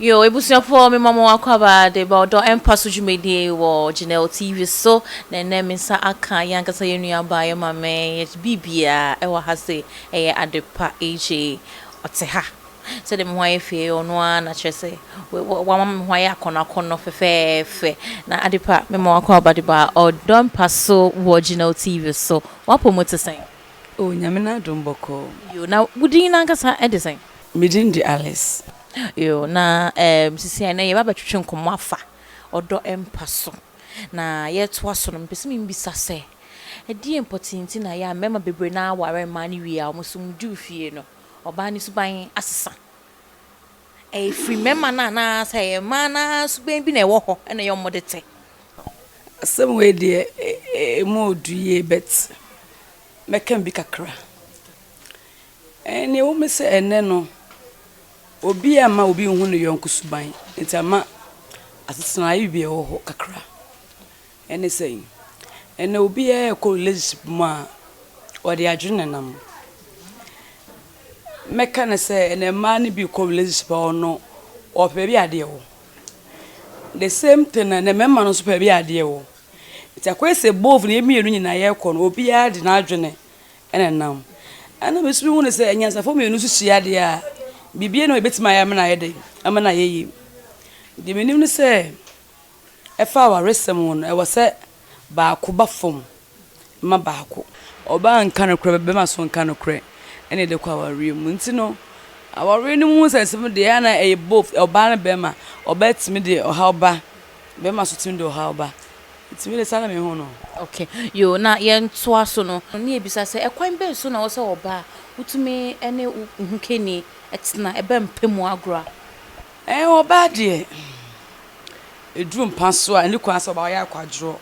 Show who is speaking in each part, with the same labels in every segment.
Speaker 1: Yo, ebusuafoɔ, mema mo akwaaba de ba Ɔdɔ Mpa So dwumadie wɔ Janelle TV so. Na ɛnɛ me nsa aka yɛn ankasa yɛn nuabaa, yɛn maame, yɛ biribiara ɛwɔ ha se ɛyɛ Adepa AJ. Ɔte ha. Sɛdeɛ me ho ayɛ fie, ɔno ara na kyerɛ sɛ wama me ho ayɛ akɔnɔ akɔnɔ fɛfɛɛfɛ. Na Adepa, mema wo akwaaba de ba Ɔdɔ Mpa So wɔ Janelle TV so. Wapɔ mu te sɛn?
Speaker 2: O, Nyame n'adom, bɔkɔɔ.
Speaker 1: Yo, na wo din n'ankasa ɛde sɛn?
Speaker 2: Me din de Alice.
Speaker 1: Yo, na sisi a ɛnɛ yɛba bɛtwetwe nkɔmmɔ afa ɔdɔ mpa so. Na yɛtoa so no, mepɛ sɛ membisa sɛ, ɛdeɛ mpɔtee nti na yɛ a mmarima bebree na aware mmaa no wie a, wɔn so duru fie no, ɔbaa no suban asesa? Ɛyɛ firi mmarima no anaasɛ ɛyɛ mmaa no suban bi na ɛwɔ hɔ ɛna ɛyɛ wɔn de te?
Speaker 2: Asɛm wei deɛ, ɛmu ɔdu yie, but mɛka bi kakra. Ɛne ɛwɔ mu sɛ ɛnɛ no, obi ama obi nhu ne yɔnko suban, nti ama asetena ayɛ bi ɛwɔ hɔ kakra. Ɛne sɛ, ɛnɛ obiara ɛkɔ relationship mu a, ɔde adwene nenam. Mɛka ne sɛ, ɛnɛ mmaa no bi kɔ relationship a, ɔno ɔpɛ baabi adeɛ wɔ. The same thing na ɛnɛ mmarima no nso pɛ baabi adeɛ wɔ. Nti akɔyɛ sɛ both no, yɛn mmienu nyinaa yɛrekɔ no, obiara de n'adwene ɛna nam. Ɛna me nso mehu ne sɛ anyansafoɔ mmienu nso hyia adeɛ a, biribiara na ebɛtumi ayɛ ama no ayɛ dɛ, ama no ayɛ yie. Deɛ menim ne sɛ, ɛfa awaresɛm ho no, ɛwɔ sɛ baako ba fam ma baako. Ɔbaa nka nokorɛ, bɛrima nso nka nokorɛ, ɛna ɛde kɔ awareɛ mu. Nti no, awareɛ no mu nsɛnsɛm deɛ, ɛyɛ a na ɛyɛ both ɔbaa ne bɛrima. Ɔbaa tumi de ɔhaw ba, bɛrima nso tumi de ɔhaw ba. Nti me de, saa na mehu no.
Speaker 1: Okay. Yo, na yɛntoa so no, ne yɛbisa sɛ, ɛkwan bɛn so na ɛwɔ sɛ ɔbaa wotumi ne wo ho kani tena ɛbɛ mpɛ mu agorɔ a?
Speaker 2: Ɔbaa deɛ, ɛduru mpa so a, ɛne kwan sɛ ɔbaa ɔyɛ akwadworɔ.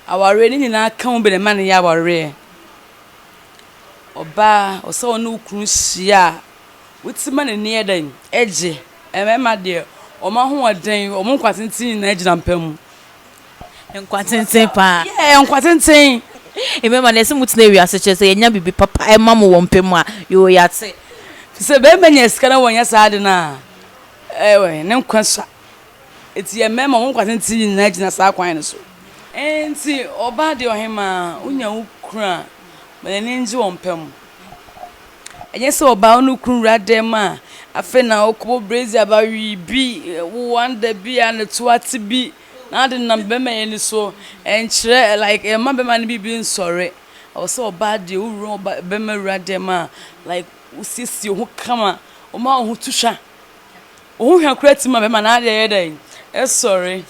Speaker 2: Awareɛ ne nyinaa ka ho bi na ɛma no yɛ awareɛ. Ɔbaa, ɔsɛ ɔne wo kunu hyia a, wotumi ma n'ani yɛ dɛn? Ɛgye. Mmarima deɛ, wɔn ahoɔden, wɔn nkwa tenten nyinaa gyina mpa mu.
Speaker 1: Nkwa tenten paa.
Speaker 2: Yeah, nkwa tenten.
Speaker 1: Mmarima no, ɛsɛ motena wiase kyerɛ sɛ yɛnya biribi papa ɛma mo wɔ mpɛ mu a, yoo, yɛate.
Speaker 2: Sɛ bɛrima nya sika na wɔnyɛ saa ade no a, ɛwɛ ne nkwa sua. Eti yɛ mmarima, wɔn nkwa tenten nyinaa gyina saa kwan no so. Nti ɔbaa deɛ, ɔhemaa, wonya wo kunu a, ma n'ani ngye wɔ mpa mu. Ɛnyɛ sɛ ɔbaa wo ne wo kunu wura dan mu a, afei na wokɔbɔ brazier aba wii bi, wo wanda bi a ne to ate bi na ade nam bɛrima yi ani so. Ɛnkyerɛ like ɛmma bɛrima no biribi nsɔre. Ɛwɔ sɛ ɔbaa deɛ, wowura ɔba bɛrima wura dan mu a, like wosiesie wo ho kama, woma wo ho to hwa. Wo ho hwa koraa tumi ma bɛrima no adeɛ yɛ dɛn? Ɛsɔre.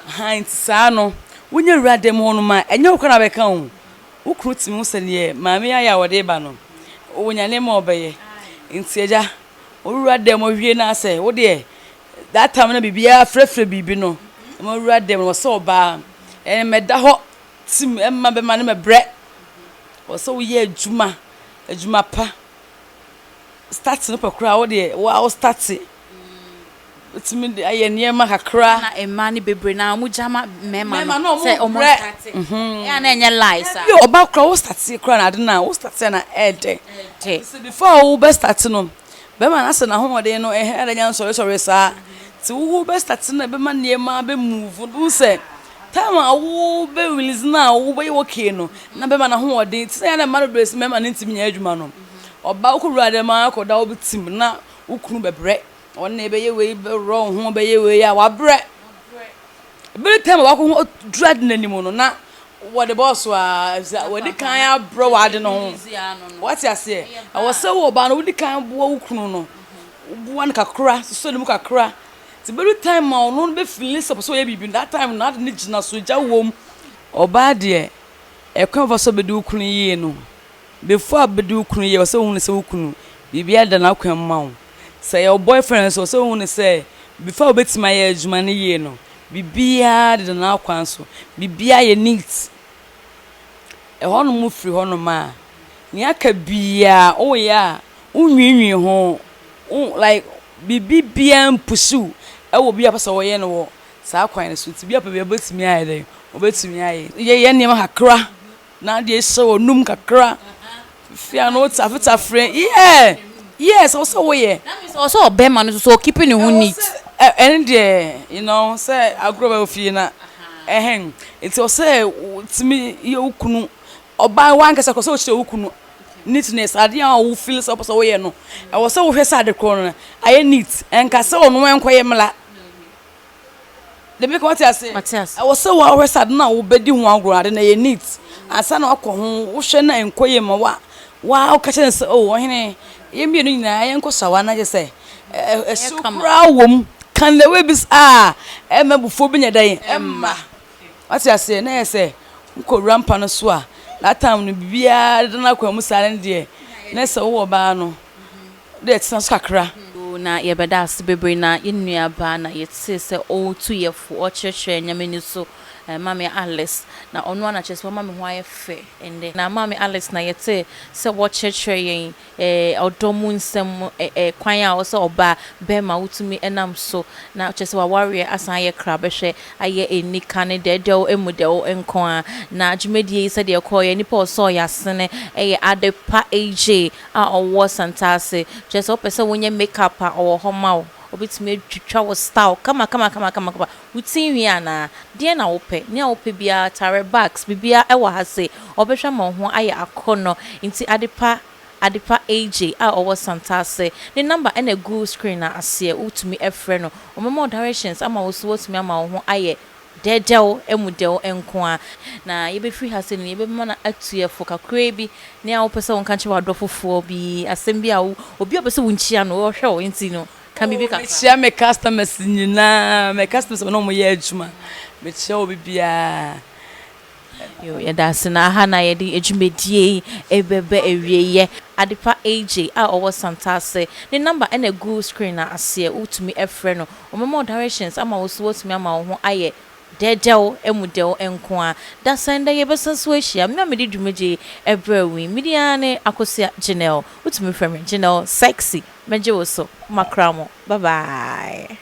Speaker 2: Ha, nti saa no, wonya wura dan mu hɔnom a, ɛnyɛ wo koraa na bɛka wo. Wo kunu tumi hu sɛ neɛ maame ayɛ a wɔde ba no, wɔnya nneɛma a ɔbɛyɛ. Nti agya, wowura dan mu awie no asɛ, wo deɛ, that time no biribiara frɛfrɛ biribi no, ma wura dan mu no, wɔ sɛ ɔbaa, ɛmmɛda hɔ tim, ɛmma bɛma no mɛbrɛ. Wɔ sɛ woyɛ adwuma, adwuma pa. Start no pɛ koraa, wo deɛ, wo a wo start. Wotumi de ayɛ nneɛma kakra.
Speaker 1: Na mmaa no bebree na wɔn gya ma mmarima no sɛ wɔn start. Ɛyɛ a na ɛnyɛ lie saa.
Speaker 2: Bi ɔbaa koraa, wo start koraa na ade na wo start na ɛɛdɛ.
Speaker 1: Ɛɛdɛ.
Speaker 2: Sɛ before wo bɛ start no, bɛrima no asɛ n'ahoɔden no ɛhɛn ɛdɛ nya nsɔresɔre saa. Nti wo bɛ start no, ɛbɛma nneɛma bɛ move. Wohu sɛ time a wo bɛ release no a, wo bɛyɛ okay no, na bɛrima n'ahoɔden. Ti sɛ yɛn na mmaa no bebree sɛ mmarima no ntumi nyɛ adwuma no. Ɔbaa, wokɔ wura dɛm a, akɔda wo tim na wo kunu bɛbrɛ. Ɔne bɛyɛ wei, bɛworɔ wo ho, bɛyɛ wei a, wabrɛ. Ebere time a wakɔ ho duru ade n'anim no, na wɔde bɔɔso a wɔde kan abrɛ wɔ ade no ho. Wate aseɛ? Ɛwɔ sɛ wo ɔbaa no, wodi kan boa wo kunu no. Woboa no kakra, sosɔ ne mu kakra. Nti bɛdu time a ɔno no bɛfeel sɛ ɔpɛ sɛ ɔyɛ biribi no, that time no, ade no gyina so, gya wom. Ɔbaa deɛ, ɛkwan a ɔfa so bɛdi wo kunu yie no, before a bɛdi wo kunu yie, ɛwɔ sɛ wohu no sɛ wo kunu, biribiara da n'akwan mu ma wo. Sɛ ɛyɛ wo boyfriend nso, ɛwɔ sɛ wohu no sɛ before a wobɛtumi ayɛ adwuma no yie no, biribiara deda n'akwan so. Biribiara yɛ neat. Ɛhɔnom firi hɔnom a, nea aka biara woyɛ a, wonwiinwii ho. Wo like biribi biara mpush wo ɛwɔ bi a wopɛ sɛ wɔyɛ no wɔ saa kwan no so. Nti bi a pɛ bi a wobɛtumi ayɛ dɛn? Wobɛtumi ayɛ. Yɛyɛ nneɛma kakra na adeɛ hyɛ wɔ num kakra. Fia no wotafetafere. Yeah! Yes, ɛwɔ sɛ woyɛ.
Speaker 1: That means ɛwɔ sɛ ɔbɛrima no nso so ɔkeep ne ho neat.
Speaker 2: Ɛno deɛ, you know, sɛ agorɔ bɛwɔ fie na ɛhɛn, nti ɛwɔ sɛ wotumi yɛ wo kunu, ɔbaa wankasa kɔ sɛ wokyerɛ wo kunu neatness, adeɛ a wo feel sɛ wopɛ sɛ woyɛ no, ɛwɔ sɛ wohwɛ sɛ ade korɔ no ayɛ neat, ɛnka sɛ ɔno ɛnkɔyɛ mmla. Debi ka wate ase?
Speaker 1: Mate ase.
Speaker 2: Ɛwɔ sɛ woahwɛ sɛ ade no a wobɛdi ho agorɔ, ade no ɛyɛ neat ansa na wakɔ ho. Wohwɛ na ɛnkɔ yie ma wa wa woka kyerɛ no sɛ, "Oh, ɔhene, yɛn mmienu nyinaa yɛnkɔ sawa," na kyerɛ sɛ ɛhyew koraa wɔ mu kan the way bi a ɛmma abufuo bi nyɛ dɛn ɛmma. Wate aseɛ? Na yɛ sɛ wokɔwura mpa no so a, that time no biribiara deda no akwan mu saa no deɛ, na sɛ wowɔ baa no de ɛtena so kakra.
Speaker 1: Na yɛbɛda ase bebree na yɛn nuabaa na yɛte sɛ ɔretu yɛ fo, ɔkyerɛkyerɛ nneɛma ni so, Maame Alice, na ɔno ana kyerɛ sɛ wama me ho ayɛ fɛ ɛndɛ. Na Maame Alice na yɛte sɛ wɔkyerɛkyerɛ yɛn ɔdɔ mu nsɛm, kwan a ɔsɛ ɔbaa bɛrima wotumi ɛnam so na kyerɛ sɛ wawareɛ asan ayɛ kra bɛhwɛ ayɛ enika ne dɛɛdɛw emu dɛw nko a. Na dwumadie yi, sɛdeɛ ɛkɔɔ yɛ nipa ɔsɔɔ yɛ asene ɛyɛ Adepa AJ a ɔwɔ Santase. Kyerɛ sɛ wopɛ sɛ wonyɛ makeup a, ɔwɔ hɔ ma wo. Obetumi atwitwa wo style kama kama kama kama kama. Wo ti nwi anaa deɛ na wopɛ, nea wopɛ biara, tare, bags, biribiara ɛwɔ ha se ɔbɛhwɛ ma wo ho ayɛ akɔnɔ. Nti Adepa AJ a ɔwɔ Santase, ne number ɛna egu screen na aseɛ. Wotumi ɛfrɛ no, ɔmɛma wo directions ama wo so wotumi ama wo ho ayɛ dɛdɛw emu dɛw nko a. Na yɛbɛfiri ha sɛ no, yɛbɛma no atu yɛfo kakraa bi. Nea wopɛ sɛ wonka kyerɛ w'adɔfofoɔ bi, asɛm bi a obi a wopɛ sɛ wonkyia no, wɔhwɛ wo, nti no ka biribi kakra.
Speaker 2: Mekyia me customers nyinaa, me customers na ɔmo yɛ adwuma, mekyia obi biara.
Speaker 1: Yo, yɛda ase. Na aha na yɛde adwumadie yi ɛbɛbɛ awieyɛ. Adepa AJ a ɔwɔ Santase, ne number ɛna egu screen na aseɛ. Wotumi ɛfrɛ no, ɔmɛma wo directions ama wo so wotumi ama wo ho ayɛ dɛdɛw emu dɛw nko a. Dasan dɛ yɛbɛsan so ahyia. Me a mede dwumadie ɛbrɛ wo yi, mede ara ne Akosua Janelle. Wotumi frɛ me Janelle Sexy, mɛgye wo so. Makra mo, bye bye.